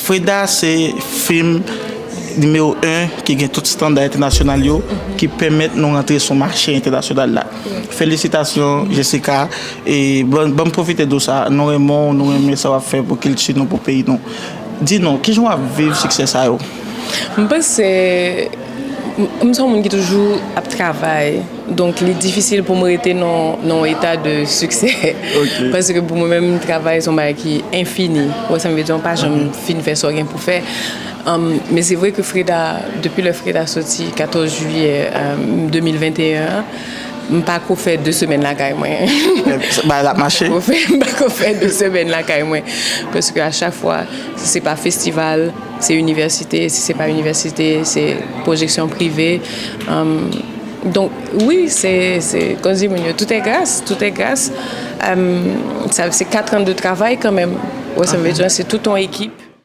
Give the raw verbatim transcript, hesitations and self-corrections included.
Freda se fim nimewo en ki gen tout estanda entènasyonal yo, ki pèmèt nou rantre sou mache entènasyonal la. Felisitasyon, Jessica, e ban, ban m pwofite di w sa, nou renmen w, nou renmen sa w ap fè pou kilti nou, pou peyi nou. Di nou, kijan w ap viv siksè sa yo? M panse, m m se yon moun ki toujou ap travay. Donk, li difisil pou m rete nan nan yon eta de siksè. Paske pou mwen menm, travay se yon bagay ki enfini. Ou wè sa m vle di? Ou pa janm fin fè sa w gen pou fè. Um, men se vre ke Freda, depi lè Freda soti katòz jiyè, um, de mil venteyen an, m pa ko fè de semèn lakay mwen. Bagay la ap mache? Ko fè, m pa ko fè de semèn lakay mwen. Paske a chak fwa, si se pa festival, se inivèsite, si se pa inivèsite, se pwojeksyon prive. Um, donk, wi, se, se, kon di moun yo, tout est grâce, tout est grâce. Um, sa, se kat an de travay kanmenm. Ou wè sa m vle di? Se tout yon ekip.